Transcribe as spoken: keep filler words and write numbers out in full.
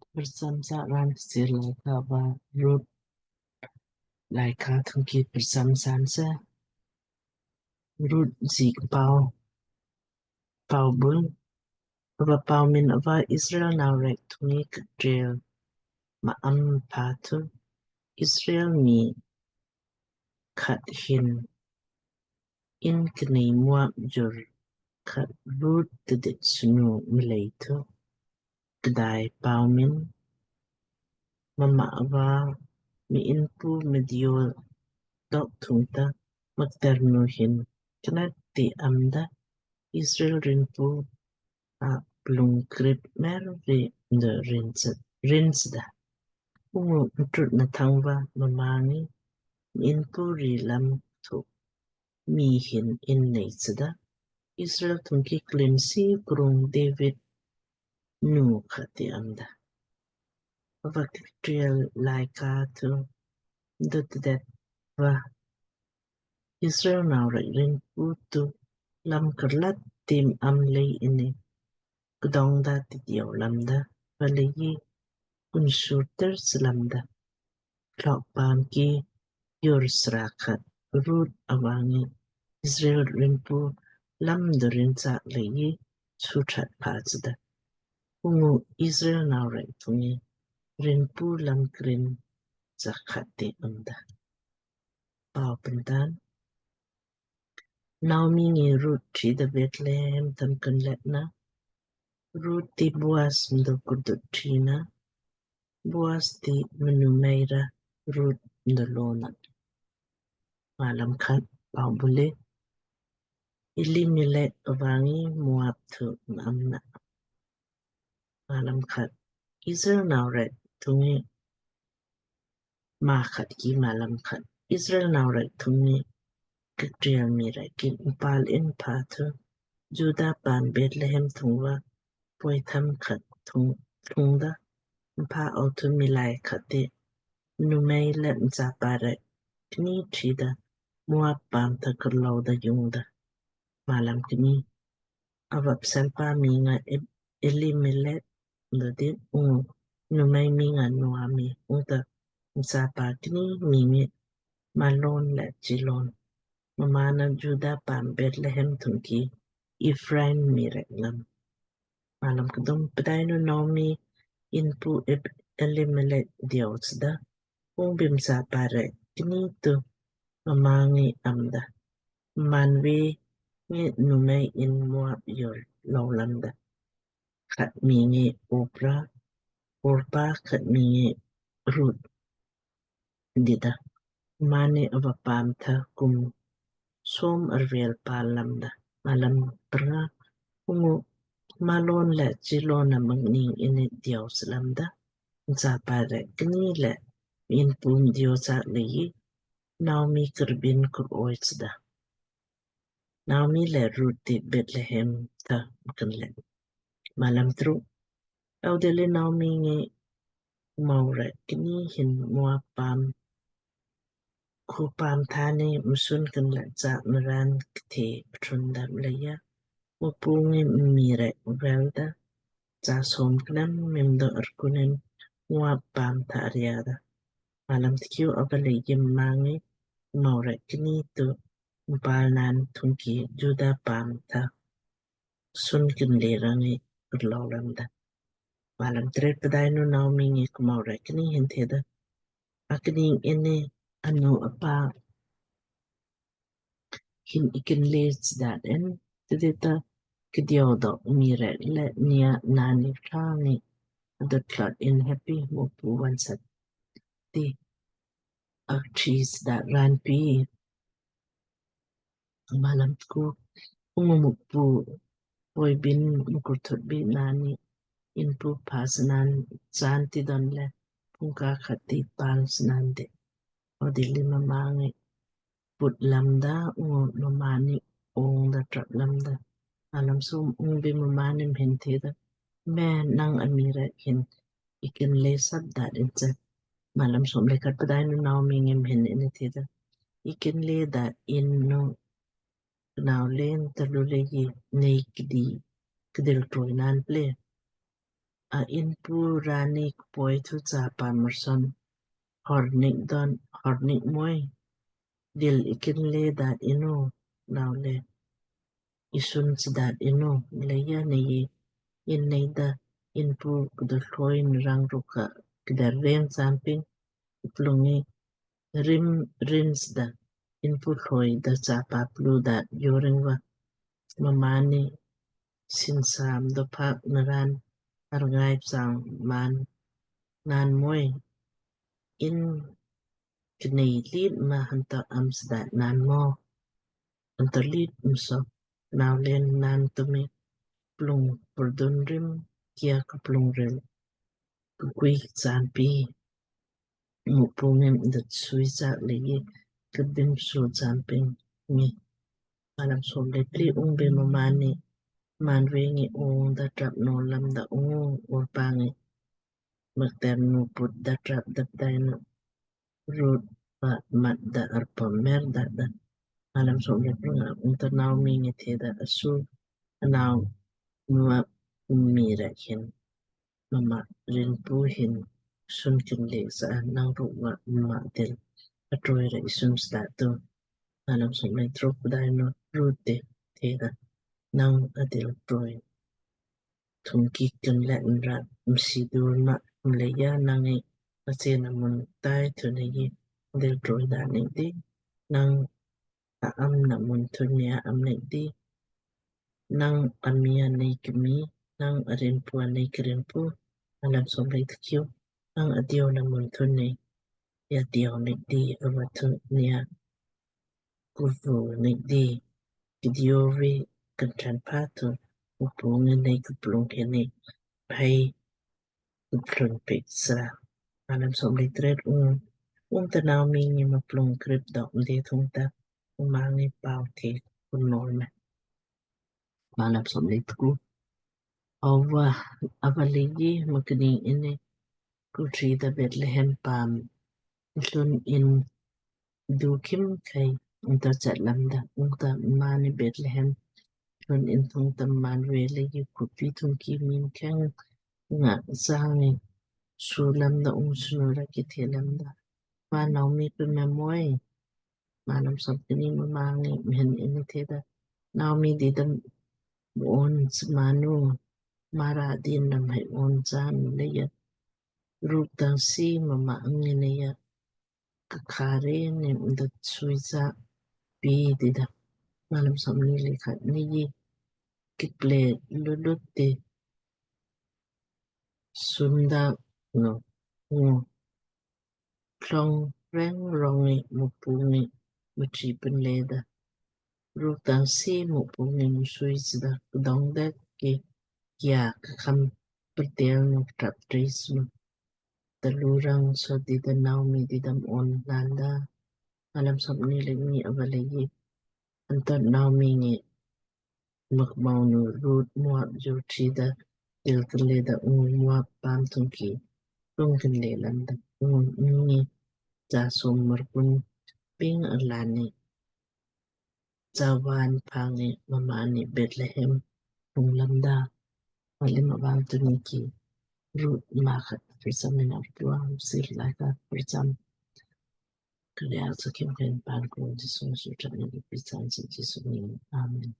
Kprcham sa raan Kchiir Laaika va Ruth laaika thungki kprcham san se. Ruth ji kpau, pau bul. Ava pau min ava Israel nau rek thungki ktriel ma am pha thu, Israel mii khat hin inn knei Moab jur khat Ruth tdit snu mlei thu kdai pau min. Mma ava mi innpu mdiyo dok thungta mkternu hin knat ti amda, Israel rinpu a plung krip mer ri ndo rin sda. Ungu mtrut na thangva mma ngi mi innpu ri lam thu mii hin inn nei sda. Israel thungki klim si krung David nu khat ti amda. Ava ktriel laaika thu dut det va Israel nau rek rinpu thu lam krlat tim am lei ini kdong da ti diau lamda, va leiji kunsur ter slamda. Klok paam ki jur sra khat Ruth ava ngi Israel rinpu lam dorin sa leiji suthat pha sda. Ungu Israel nau rek thungki rinpu lam krin sa khat ti amda. Pau pntan. Naomi ngi Ruth trida Bethlehem tham kinlet na. Ruth ti Boaz mdo kurdut trina. Boaz ti mnumei ra Ruth mdo lona. Malam khat. Pau bule. Elimelek ava ngi Moab thu ma'am na. Malam khat. Israel nau rek thungki ma khat ki malam khat. Israel nau rek thungki ktriel mii rek ki mpal in pha thu Juda paam Bethlehem thungva poi tham khat thung, thungda. Mpha au thu miilai khat ti mnumei le mchapa rek kni trida Moab paam tha kurlou da jungda. Malam kni. Ava pselpa mii nga Elimelek mdo dit, ungu mnumei mii nga Naomi, ungta mchapa kni mii ngi Malon le Chilon. Mmaan na Juda paam Bethlehem thungki Ephraim mii rek lam. Malam kdum. Pdainu Naomi innpu Elimelek diau sda, ungbi mchapa rek kni thu mma ngi amda. Mmaanve ngi numei in Moab jur lou lamda. Khat mii ngi Opra, Orpa, khat mii ngi Ruth dida. Mmaanni ava paam tha kum som arvel pal lamda. Malam prnga. Ungu Malon le Chilon na mangning inni diau slamda. Mchapa rek kni le innpu mdiau sa leiji Naomi karbin kur oi sda. Naomi le Ruth ti Bethlehem tha mkinlet. Malam truk. Audilli Naomi ngi kmau rek kni hin Moab paam, khupaam thani msun kinlet cha mraan kthe ptrun da mleija Mukpu ngi mii rek velda cha som knem mdo arkunin Moab paam tha ariada. Malam tkiu. Ava leiji mma ngi kmau rek kni thu mpal naan thungki Juda paam tha sun kinle rang ngi kurlou lamda. Malam tret. Pdainu Naomi ngi kmau rek kni hin theda, akni inni anu apa hin ikinle sdat in, tidita kdiau dok mii rek le nia nani krangi adot klot in heppi Mukpu vonsat ti akchi sdat raan pi. Malam tku. Ungu Mukpu poibin mkurthut bi nani innpu pha snaan chaan ti donle pungka khat ti pal snaan de. Audilli mma ngi put lamda ungu mmaanni ongda trap lamda. Malam som. Ungbi mmaanni mhin theda, me nang amii rek hin ikinle sap dat in se. Malam som le khat. Pdainu Naomi ngi mhin inni theda, ikinle dat in nu knau len talu leiji nei kdi kdil troi naan ple. a inpu rani kpoi thu chapa marson hornik don hornik moi dil ikin le dat inu nau le isun sidat inu leya nei in nei da inpu kdo hloi nrang ruka kda ren samping plungi rim rin sida inpu hloi da chapa plu dat yoring va mamani sinsam dopak naran arngai psang man nan moi in knei lit ma hanta am sida nan mo hanta lit mso nau len nan tumi plung purdun rim kia ka plung ril kukui sampi Mukpu ngi mda sui sak leiji kdim su champing ngi. Malam som le pli ungbe mmaanni mmaanve ngi ung da trap no lamda ungu Orpa ngi mkter nu put da trap da pdainu Rut pa mat da arpa mer da da. Malam som le pli nga ungta Naomi ngi theda asu anao Moab mii rek hin mma rinpu hin sun kinle sa nang rukva mma dil atroi ra isun sda tu. Malam som le truk pdainu Rut te theda nang adil troi thungki kinle nra msi dur ma mleija nang ngi ache na mun tai thunei dil troi da nei di nang a am na mun thun nia am nei di nang amia nei kmi nang arinpu a nei krinpu. Malam som le tkiu nang adio na mun thun nei ya dio nei di ava thun nia kuvu nei di kdio vi kantran pa thun upu ngi nei kuplung ke nei pai kuplung pik sa. Malam som le tret ung ungta Naomi ngi mplung krip dok mde thungta mma ngi pau the kunol me. Malam som le tku ava ava leiji mkni ini kutri da Bethlehem pam lun in du kim kai ungta chat lamda ungta mmaanni Bethlehem lun in thungta mmaanve leiji kupi thungki mii mkheng nga sang ngi su lamda ung snu ra ki the lamda ma Naomi pe me moi. Malam som kni mma ngi mhin ini theda Naomi didam on smanu mara din nam hai on jan leija ruk dang si mma ngi nei ya kakhare ne mda sui sa pi dida. Malam som ni le khat nei ji kiple lulut te sunda no ngo klong reng rong ngi Mukpu ngi mtri pun leda. Ruk dang si Mukpu ngi msui sida kdong de ki kia kakham pertel no trap tris no. Talu rang so dida Naomi didam on landa. Malam som ni le ni ava leiji antat Naomi ngi mkmau nu Rut Moab jur trida dil kinle da ungu Moab pam thungki tung kinle lamda ungu ngi ja som markun ping arlani jawan pangi mmaanni Bethlehem tung lamda. Malam avam tuni ki Rut ma khat prcham ina tuam sir laika prcham Kriya sakim ken pan ko Jisu su tani prcham si Jisu ni. Amen.